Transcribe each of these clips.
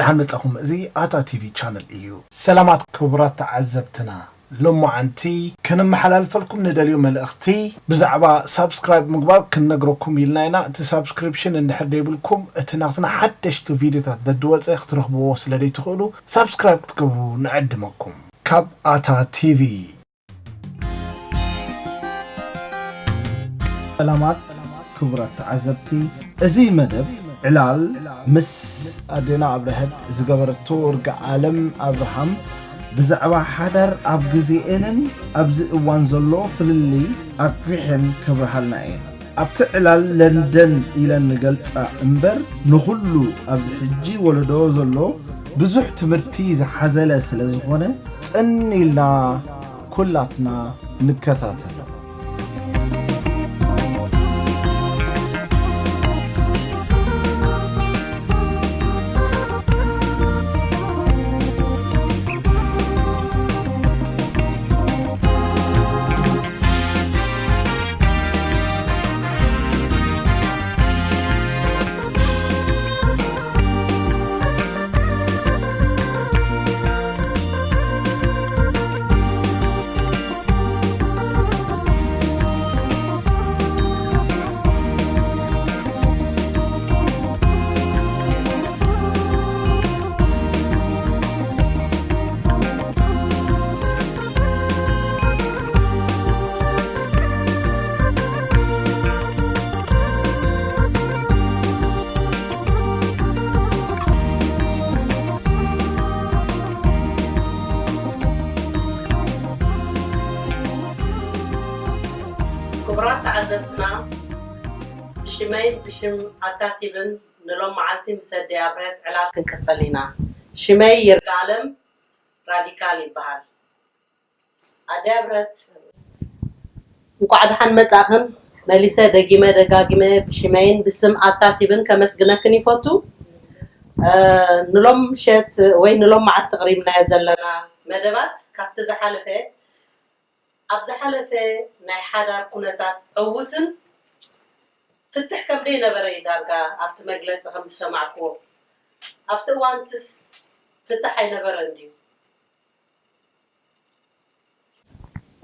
ደሓን መጻኹም። እዚ ኣታ ቲቪ ቻነል እዩ። ሰላማት ክቡራት ተዓዘብትና፣ ሎማዓንቲ ክንመሓላልፈልኩም ንደልዮ መልእኽቲ ብዛዕባ ሳብስክራይብ ምግባር ክንነግረኩም ኢልና ኢና። እቲ ሳብስክሪፕሽን እንድሕር ደይብልኩም፣ እቲ ናትና ሓደሽቲ ቪድዮታት ደድወፀ ክትረኽብዎ ስለ ደይትኽእሉ፣ ሳብስክራይብ ክትገብሩ ንዕድመኩም። ካብ ኣታ ቲቪ። ሰላማት ክቡራት ተዓዘብቲ፣ እዚ መደብ ዕላል ምስ ኣዴና ኣብርሀት ዝገበረቶ ርግኣለም ኣብርሃም ብዛዕባ ሓዳር ኣብ ግዜኤንን ኣብዚ እዋን ዘሎ ፍልልይ ኣግፊሐን ከብርሃልና እየን። ኣብቲ ዕላል ለንደን ኢለን ንገልጻ እምበር፣ ንኹሉ ኣብዚ ሕጂ ወለዶ ዘሎ ብዙሕ ትምህርቲ ዝሓዘለ ስለ ዝኾነ፣ ጽን ኢልና ኩላትና ንከታተሎ። ክቡራት ተዓዘብትና፣ ብሽመይን ብሽም ኣታ ቲቪን ንሎም መዓልቲ ምስ ኣደይ ኣብርሀት ዕላል ክንቅጽል ኢና። ሽመይ ይርጋለም ራዲካል ይበሃል። ኣደይ ኣብርሀት፣ እንቋዕ ደሓን መጻእኽን። መሊሰ ደጊመ ደጋጊመ ብሽመይን ብስም ኣታ ቲቪን ከመስግነክን ይፈቱ። እ፣ ንሎም ምሸት ወይ ንሎም መዓልቲ ቅሪብናዮ ዘለና መደባት ካብቲ ዝሓለፈ፣ ኣብ ዝሓለፈ ናይ ሓዳር ኩነታት ዕዉትን ፍትሕ ከም ደይነበረ እዩ ዳርጋ ኣብቲ መግለጺ ከም ዝሰማዕክዎ። ኣብቲ እዋንትስ ፍትሕ ኣይነበረን ድዩ?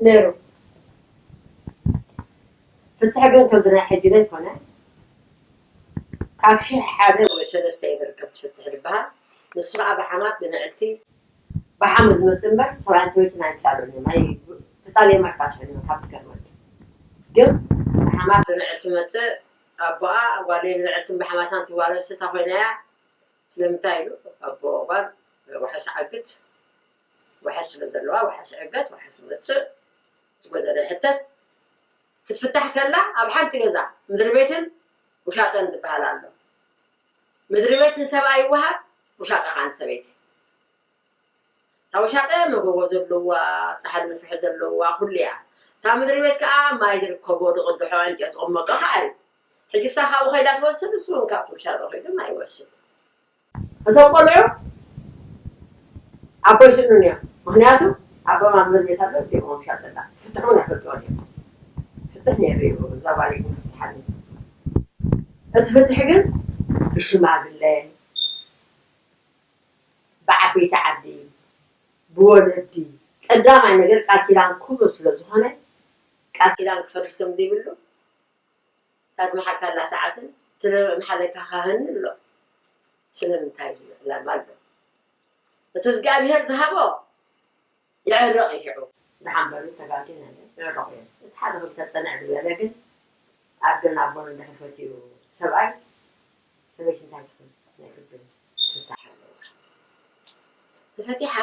ነይሩ። ፍትሕ ግን ከምዚ ናይ ሕጂ ዘይኮነ፣ ካብ ሽሕ ሓደ ወይ ሰለስተ እዩ ዝርከብ እቲ ፍትሕ ዝበሃል። ንሱ ከዓ ብሓማት፣ ብንዕልቲ፣ ብሓም ዝመፅእ እምበር ሰብኣይን ሰበይትን ኣይፃሉን እዮም። ኣይ-፣ ተፃልዮም ኣይፋትሑን እዮም ካብ ዝገርመኒ። ግን ብሓማት፣ ብንዕልቲ መፅእ፣ ኣቦኣ ጓለይ ብንዕልትን ብሓማታን ትዋረስ እታ ኮይና እያ። ስለምንታይ ኢሉ ኣቦ ጓል ዋሕስ ዓግት፣ ዋሕስ ስለ ዘለዋ፣ ዋሕስ ዕገት፣ ዋሕስ መጽእ፣ ዝጎደለ ሕተት ክትፍታሕ ከላ፣ ኣብ ሓንቲ ገዛ ምድሪ ቤትን ውሻጠን ዝበሃል ኣሎ። ምድሪ ቤት ንሰብኣይ ይወሃብ፣ ውሻጠ ኸዓ ንሰበይቲ። እታ ውሻጠ መጎጎ ዘለዋ፣ ጻሕሊ መስርሒ ዘለዋ፣ ኩሉ እያ። እታ ምድሪ ቤት ከኣ ማይ ዝርከቦ፣ ዝቕድሖ፣ ዕንጨት ዝቕመጦ ከኣ እዩ። ሕጂ እሳ ካብኡ ከይዳ ትወስድ፣ ንሱ እውን ካብቲ ውሻጠ ከይዱ ማይ ይወስድ። እቶም ቆልዑ ኣቦ ይስእኑን እዮም። ምኽንያቱ ኣቦም ኣብ ምድሪ ቤት ኣሎ፣ እቲኦም ኣብ ውሻጠ ኣላ። ፍትሕ እውን ኣይፈልጥዎን እዮም። ፍትሕ ነይሩ እዩ፣ እዛ ጓለይ ግን ፍትሓኒ። እቲ ፍትሕ ግን ብሽማግለ፣ ብዓበይቲ ዓዲ፣ ብወለዲ፣ ቀዳማይ ነገር ቃል ኪዳን ክቡር ስለ ዝኾነ፣ ቃል ኪዳን ክፈርስ ከም ዘይብሉ፣ እታ ዝመሓልካላ ሰዓትን እቲ ዝመሓለካ ካህንን ኣሎ። ስለምንታይ ዝብል ዕላማ ኣሎ። እቲ እግዚኣብሄር ዝሃቦ ይዕረቕ እዩ ሽዑ። ደሓን በሉ፣ ተጋግየ ነይረ፣ ይዕረቑ እዮም። እቲ ሓደ ክልተ ጽንዕ ዝበለ ግን ኣደን ኣቦን እንድሕር ፈትዩ ሰብኣይ፣ ሰበይቲ እንታይ ትኹን? ናይ ፍርዲ ትፍታሕ ኣለዋ። ተፈቲሓ፣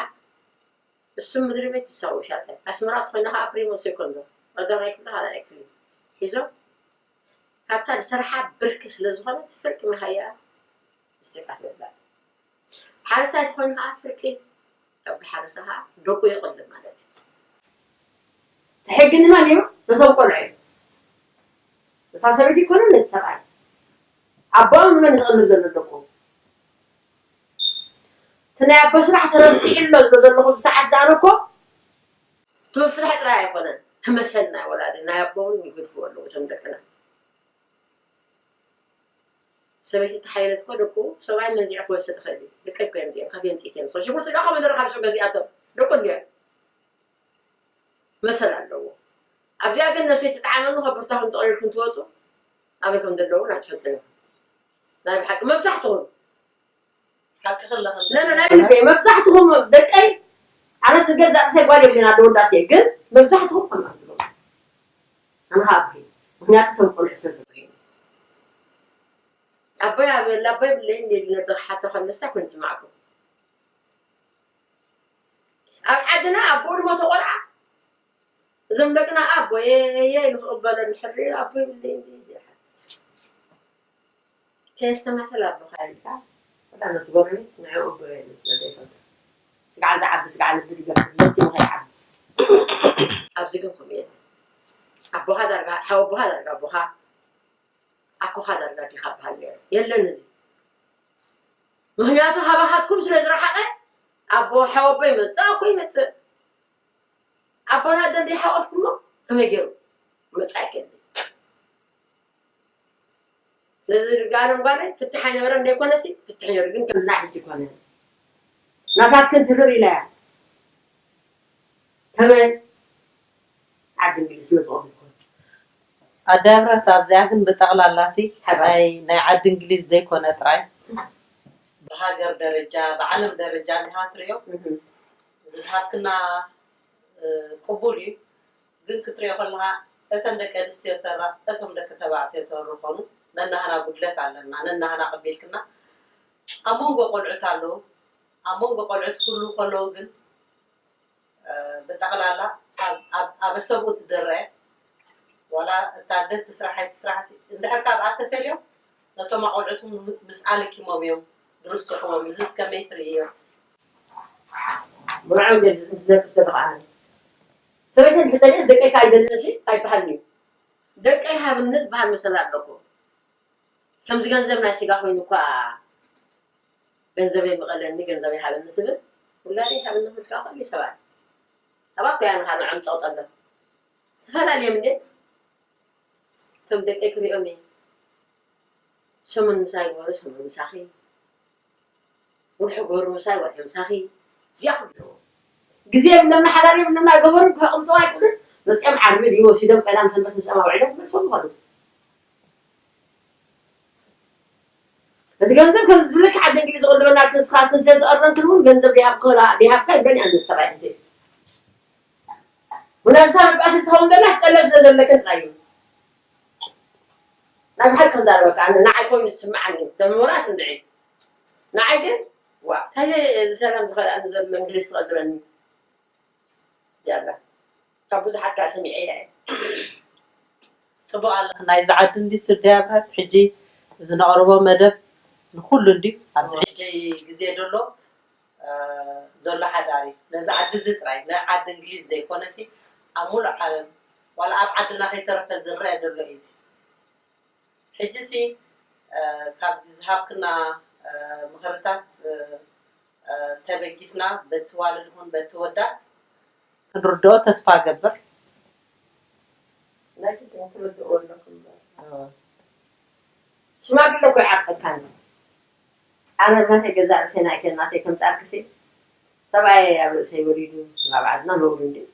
እሱ ምድሪ ቤት፣ እሳ ውሻጠ። ኣስመራ ተኾይና ኸዓ ፕሪሞ ሴኮንዶ፣ ቀዳማይ ክፍሊ፣ ካልኣይ ክፍሊ ሒዞም፣ ካብታ ዝሰርሓ ብርኪ ስለ ዝኾነት ፍርቂ መሃያ ምስጢር ትበልዕ። ሓረስታይ ተኾይኑ ኸዓ ፍርቂ ካብ ሓረሳ ኸዓ ደቁ የቕልብ ማለት እዩ። እቲ ሕጊ ንመን እዩ? ነቶም ቆልዑ እዩ። ነታ ሰበይቲ ኣይኮነን፣ ነቲ ሰብኣይ። ኣቦኦም ንመን እዩ ዘቕልብ ዘሎ? ደቁ። እቲ ናይ ኣቦ ስራሕ ተረሲዑ ኣሎ ዝብሎ ዘለኹ ብሰዓት ዝኣነ እኮ እቲ ምፍታሕ ጥራይ ኣይኮነን፣ እቲ መሰል ናይ ወላዲ፣ ናይ ኣቦ እውን ይገድፍዎ ኣለዉ እቶም ደቅና። ሰበይቲ ተሓየለት እኮ ደቁ ሰብኣይ መንዚዑ ክወስድ ይኽእል እዩ። ደቀይ እኮ እዮም እዚኦም፣ ካፍዮም ጽኢት እዮም። ሽጉርቲ ደኣ ከመይ ካብ ሽጉ ገዚኣቶም? ደቁ እንድዮም። መሰል ኣለዎ። ኣብዚኣ ግን ነብሰይ ትጥዓመኒ፣ ከብርታኹም ተቐሪርኩም ትወጹ፣ ኣበይ ከም ዘለዉ ኣይትፈልጥን ኢኹም። ናይ ብሓቂ መብዛሕትኹም ሓቂ ከለኻ ነነ ናይ ብልበይ መብዛሕትኹም ደቀይ ኣነ ስገዛ ርእሰይ ጓል የብልን ኣደ ወዳት እየ ግን መብዛሕትኹም ከምኣ ትብሉ ኣነ ካብ ምክንያቱ እቶም ቆልዑ ስለ ዘለዉ ኣቦይ ኣበ ላቦይ ብለይ እንደ ነደ ክሓቶ ከለስታ ኩን ዝማዕኩ ኣብ ዓድና ኣቦ ድሞ ተቆልዓ እዞም ደቅና ኣቦ የየ ንክቕበለኒ ሕሪ ኣቦ ይብለይ እንደ ከየስተማተል ኣቦኻ ኢልካ ወላ ነቲ ጎረቤት ንዕኡ ኣቦ የሉ ስለ ዘይፈልጡ ስጋዕ ዝዓቢ ስጋዕ ልቢ ድገፍ ዘክቲሙ ከይዓቢ ኣብዚ ግን ከምኡ የለን ኣቦኻ ዳርጋ ሓወቦኻ ዳርጋ ኣቦኻ ኣኮኻ ዳርጋ ዲኻ በሃል ነይሩ የለን እዚ ምኽንያቱ ሃባኻትኩም ስለ ዝረሓቐ ኣቦ ሓወቦ ይመፅእ ኣኮ ይመፅእ ኣቦና ኣደ እንዲሓቆፍኩሞ ከመይ ገይሩ መፃ ይከል ነዚ ርጋኖም ጓለ ፍትሕ ኣይነበረን ዘይኮነሲ ፍትሕ ነይሩ ግን ከምዚ ናይ ሕጂ ኮነ ናታትክን ትርር ኢላ እያ ከመይ ዓዲ እንግሊዝ ስለ ዝኾንኩ ኣዳብረት ኣብዚኣ ግን ብጠቕላላ ሲ ናይ ናይ ዓዲ እንግሊዝ ዘይኮነ ጥራይ ብሃገር ደረጃ ብዓለም ደረጃ እንዲኻ ትሪኦ ዝድሃብክና ቅቡል እዩ ግን ክትሪኦ ከለኻ እተን ደቂ ኣንስትዮ ተራ እቶም ደቂ ተባዕትዮ ተሩ ኾኑ ነናህና ጉድለት ኣለና ነናህና ቀቢልክና ኣብ መንጎ ቆልዑት ኣለዉ ኣብ መንጎ ቆልዑት ክህልዉ ከለዉ ግን ብጠቕላላ ኣብ ሰብኡ ትደረ ዋላ እታ ኣደ ትስራሕ ኣይትስራሕ እንድሕር ካብ ኣተፈልዮም ነቶም ኣቆልዑት ምስ ኣለኪሞም እዮም ዝርስሕዎም እዚስ ከመይ ትርእዮ? መርዓዊ ገርዚ እንትነቅብ ሰበቃ ሰበይተን ሕፀንስ ደቀይካ ኣይደልንሲ ኣይበሃልን እዩ። ደቀይ ሃብኒ ዝበሃል መሰል ኣለኩ። ከምዚ ገንዘብ ናይ ስጋ ኮይኑ እኳ ገንዘበይ ምቐለኒ ገንዘበይ ሃበኒ ትብል ውላደይ ሃበኒ ክብል ከዓ ኩሉ ሰባት ኣባኮ እያ ንካ ንዖም ፀቕጠሎም ተፈላለዮም እንዴ እቶም ደቀይ ክሪኦም እየ ሰሙን ምሳይ ግበሩ ሰሙን ምሳኺ ወርሒ ግበሩ ምሳይ ወርሒ ምሳኺ እዚኣ ክብልዎ ግዜ የብለና ሓዳር የብለና ገበሩ ከቕምጥዋ ኣይክእሉን መፅኦም ዓርቢ ድዩ ወሲዶም ቀዳም ሰንበት ምስኦም ኣውዒሎም ክመልሶም ይኸዱ እዚ ገንዘብ ከም ዝብለኪ ዓዲ እንግሊዝ ዝቕልበና ክንስኻትክን ስለ ዝቐረንክን እውን ገንዘብ ዲሃብካ ይበል እያ ንሰብኣይ ሕጂ ምናልታ መባእሲ ትኸውን ዘላስ ቀለብ ስለ ዘለክን ጥራይ እዩ ናይ ብሓቂ ክዛረበካ ኣነ ንዓይ ኮይኑ ዝስምዓኒ ተምሁራ ስምዒ ንዓይ ግን ዋ እንታይ እዚ ሰላም ዝኸልኣኒ ዘሎ እንግሊዝ ትቐልበኒ እዚኣ ካብ ብዙሓት ከዓ ሰሚዐያ እየ ፅቡቅ ኣለክ ናይዚ ዓዲ እንዲ ስደይ ኣብረት ሕጂ እዚ ነቅርቦ መደብ ንኩሉ እንዲ ኣብዚ ሕጂ ግዜ ደሎ ዘሎ ሓዳር እዩ ነዚ ዓዲ እዚ ጥራይ ናይ ዓዲ እንግሊዝ ዘይኮነሲ ኣብ ሙሉእ ዓለም ዋላ ኣብ ዓድና ከይተረፈ ዝረአ ደሎ እዩ እዚ ሕጂ ሲ ካብዚ ዝሃብክና ምክርታት ተበጊስና በቲ ዋልድ ይኹን በቲ ወዳት ክንርድኦ ተስፋ እገብር። ናይ ግድን ትርድእዎ ኣለኩም እምበር። ሽማግለ እኮ ይዓርቀካኒ። ኣነ ናተይ ገዛእ ርእሰይ ናይከ ናተይ ከምፃልክሲ ሰብኣየ ኣብ ርእሰይ ወሊዱ ናብ ዓድና ነውሪ እንድዩ።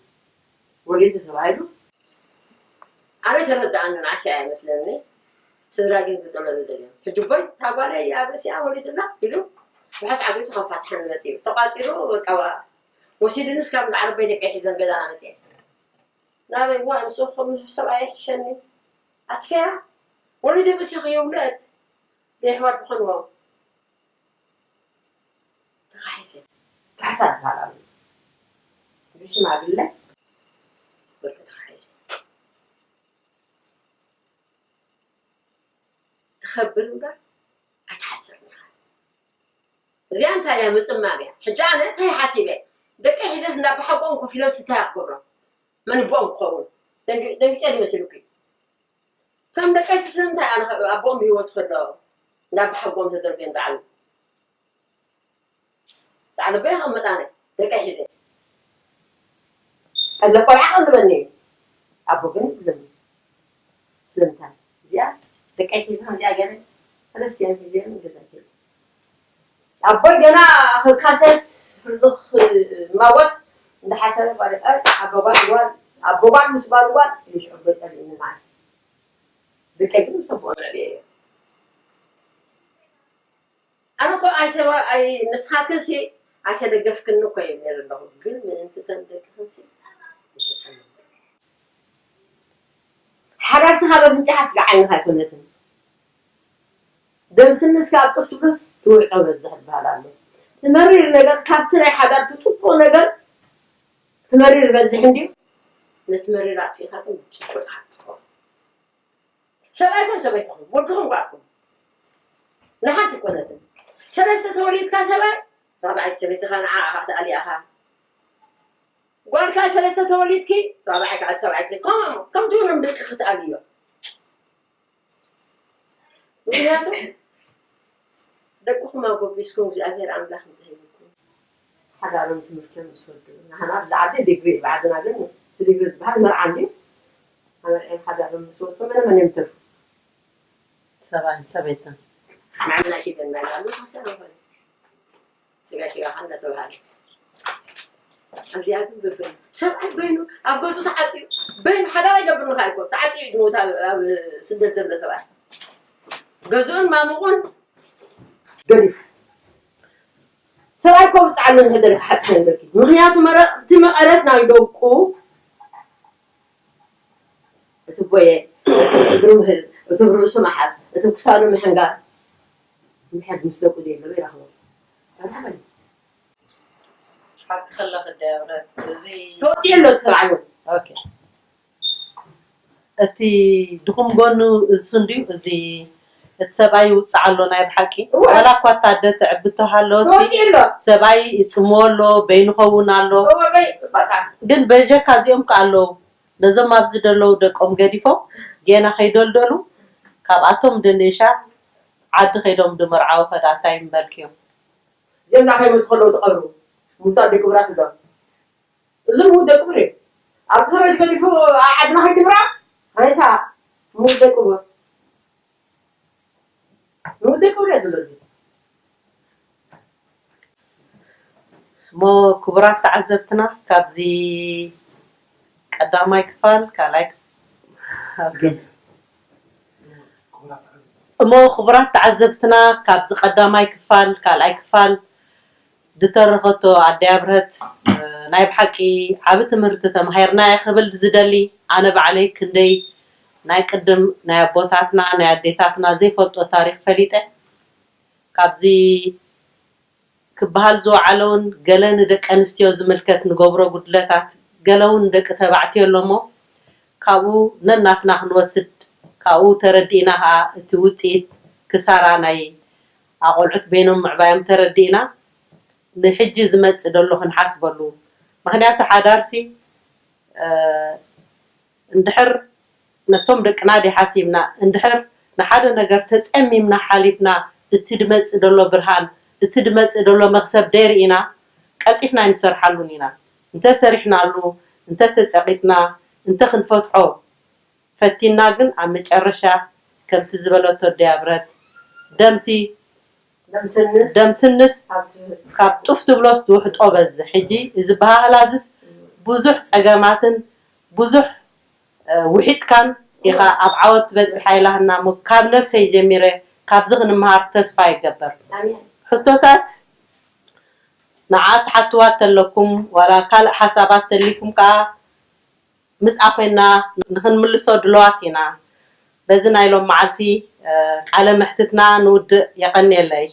ወሊዱ ተባሂሉ ኣበይ ተረድኣኒ ንዓሻ እያ መስለኒ ስድራ ግን ክፀለሉ ደልዮም ሕጂ ቦይ እታ ጓለይ ኣብ ርእሲኣ ወሊዱላ ኢሉ ውሕስ ዓቢቱ ከፋትሐኒ መፂኡ ተቋፂሩ በቃ ወሲዱኒ እስካብ ዓረበይ ደቀይ ሒዘን ገዛና መፅአ ናበይ ዋ ምስኹም ሰብኣይ ይሕሸኒ ኣትፌራ ወሊደ መሲኺ የውለድ የሕዋት ዝኾንዎም ተኻሒሰ ካሕሳ ዝበሃል ኣሎ ብሽማግለ ወርቂ ተኻሒሰ ትኸብር እምበር ኣይትሓስርን ኢኻ እዚኣ እንታይ እያ ምፅማም እያ ሕጂ ኣነ እንታይ ሓሲበ ደቀይ ሒዘስ እንዳባሓጎኦም ኮፍ ኢሎም ስንታይ ክገብሮም መንቦኦም ክኸውን ደንጊ- ደንጊጨ ድዩ መሲሉኪ ከም ደቀይ ስስንታይ ኣነ ኣቦኦም ብሂወት ከሎ እንዳባሓጎኦም ተደርብዮም ዝዓሉ ዝዓለበ ይቐመጣነ ደቀይ ሒዘ ቀለ ቆልዓ ቀልበኒ እዩ ኣቦ ግን ይብለኒ ስለምንታይ እዚኣ ደቀይ ሒዘ ከምዚኣ ገይረ ሰለስቲኣን ግዜ ገዛ ጀመረ። ኣቦይ ገና ክካሰስ ፍርዲ ክማወት እንዳሓሰበ ጓል ኣቦ ጓል ጓል ኣቦ ጓል ምስ ጓል ጓል ይሽዕብ ጠሊኒ። ንዓይ ደቀይ ግን ሰብኦ ንዕብየ እየ። ኣነ እኮ ኣይተባ- ኣይ ንስኻትክንሲ ኣይተደገፍክኒ እኮ እየ ነይረ ኣለኹ፣ ግን ምእንቲ ተን ደቅኽንሲ ይፍጸም። ሓዳር ስኻ በፍንጫኻ ስጋ ዓይንኻ ኣይኮነትን። ደምስኒ እስከ ኣብ ጡፍ ትብሎስ ትውዕጦ በዝሕ ይበሃል ኣሎ። ትመሪር ነገር ካብቲ ናይ ሓዳር ትጽብቆ ነገር ትመሪር በዝሕ እንድዩ። ነቲ መሪር ኣጥፊእካ ግን ጽቡቕ ትሓትኮ። ሰብኣይ ኮን ሰበይትኹም ወድኹም ጓልኩም ንሓንቲ ኮነትን ሰለስተ ተወሊድካ ሰብኣይ ራብዓይቲ ሰበይትኻ ንዓኻ ክትኣልያኻ። ጓልካ ሰለስተ ተወሊድኪ ራብዓይ ከዓ ሰብኣይኪ ከም ከምቲ ኖም ደቂ ክትኣልዮ። ምክንያቱ ደቅኹም ኣጎቢስኩም እግዚኣብሔር ኣምላኽ እንተሂብኩም ሓዳሮም ትምህርቶም ምስ ወድኡ ንሕና ኣብዚ ዓዲ ዲግሪ እዩ ብዓድና ግን እቲ ዲግሪ ዝበሃል መርዓ እንድዩ ኣመርዕዮም ሓዳሮም ምስ ወፁ መነ መን እዮም ተርፉ ሰብኣይን ሰበይትን ንዓና ኪደና ኣሎ ካሰና ኾነ ስጋ ስጋ እንዳተባሃለ ኣብዚኣ ግን ብበይኑ ሰብኣይ በይኑ ኣብ ገዙ ተዓፅዩ በይኑ ሓዳር ኣይገብርንኻ እኮ ተዓፅዩ እዩ ዝሞት ኣብ ኣብ ስደት ዘሎ ሰብኣይ ገዝኡን ማሙቑን ገዲፉ ሰብኣይ ከውፅዓሉ ንሕደር ሓቂ ነግረኪ ምክንያቱ መረ እቲ መቐረት ናይ ደቁ እቲ ቦየ እቲ እግሩ ምህል እቲ ርእሱ ምሓዝ እቲ ክሳዱ ምሕንጋር እንድሕር ምስ ደቁ ዘየለበ ይረኽቦ ኣይረኽበን ሓቂ ከለኺ ደብረት እዚ ተወፂኡ ኣሎ እቲ ሰብኣይ እውን ኦኬ እቲ ድኹም ጎኑ እሱ እንድዩ እዚ እቲ ሰብኣይ ይውፅዓ ኣሎ ናይ ብሓቂ እወ። ዋላ እኳ እታ ኣደ ትዕቢ ተሃለወት ተወፂኡ ኣሎ ሰብኣይ ይፅምዎ ኣሎ በይኑ ኸውን ኣሎ እወ በይ በቃ ግን በጀካ እዚኦም ከ ኣለዉ ነዞም ኣብዚ ደለዉ ደቆም ገዲፎም ጌና ከይደልደሉ ካብኣቶም ድንእሻ ዓዲ ከይዶም ድምርዓዉ ከዳታይ ምበልክዮም እዚኦም ዳ ከይመጡ ከለዉ ተቐብሩ ሙታ ደቅብራት ዶ እዚ ምዉት ደቅብር እዩ ኣብዚ ሰበይቲ ገዲፉ ዓድና ከይድምራ ሬሳ ምዉት ደቅብር ምዉት ደቅብር እየ ዝብሎ እዚ እሞ ክቡራት ተዓዘብትና ካብዚ ቀዳማይ ክፋል ካልኣይ ክፋል እሞ ክቡራት ተዓዘብትና ካብዚ ቀዳማይ ክፋል ካልኣይ ክፋል ዝተረኸቶ ኣደይ ኣብርሀት ናይ ብሓቂ ዓቢ ትምህርቲ ተማሂርና እየ ክብል ዝደሊ ኣነ ባዕለይ ክንደይ ናይ ቅድም ናይ ኣቦታትና ናይ ኣዴታትና ዘይፈልጦ ታሪክ ፈሊጠ ካብዚ ክበሃል ዝወዓለ እውን ገለ ንደቂ ኣንስትዮ ዝምልከት ንገብሮ ጉድለታት ገለ እውን ንደቂ ተባዕትዮ ኣሎ እሞ ካብኡ ነናትና ክንወስድ ካብኡ ተረዲእና ከዓ እቲ ውፅኢት ክሳራ ናይ ኣቆልዑት በይኖም ምዕባዮም ተረዲእና ንሕጂ ዝመፅእ ደሎ ክንሓስበሉ ምክንያቱ ሓዳርሲ እንድሕር ነቶም ደቅና ድዩ ሓሲብና እንድሕር ንሓደ ነገር ተፀሚምና ሓሊፍና እቲ ድመፅእ ደሎ ብርሃን እቲ ድመፅእ ደሎ መክሰብ ደይርኢና ቀልጢፍና ኣይንሰርሓሉን ኢና እንተሰሪሕናሉ እንተተፀቂጥና እንተክንፈትሖ ፈቲና ግን ኣብ መጨረሻ ከምቲ ዝበለቶ ኣደይ ኣብርሀት ደምሲ ደምስንስ ደምስንስ ኣብ ካብ ጡፍ ትብሎስ ትውሕጦ በዝሕ ሕጂ እዚ በሃህላ እዝስ ብዙሕ ፀገማትን ብዙሕ ውሒጥካን ኢኻ ኣብ ዓወት ትበፅሕ ኢላህና እሞ ካብ ነብሰይ ጀሚረ ካብዚ ክንምሃር ተስፋ ይገበር ሕቶታት ንዓ ትሓትዋ ተለኩም ዋላ ካልእ ሓሳባት ተሊኩም ከዓ ምጻ ኮይና ንኽንምልሶ ድልዋት ኢና። በዚ ናይ ሎም መዓልቲ ቃለ መሕትትና ንውድእ የቐንየለይ።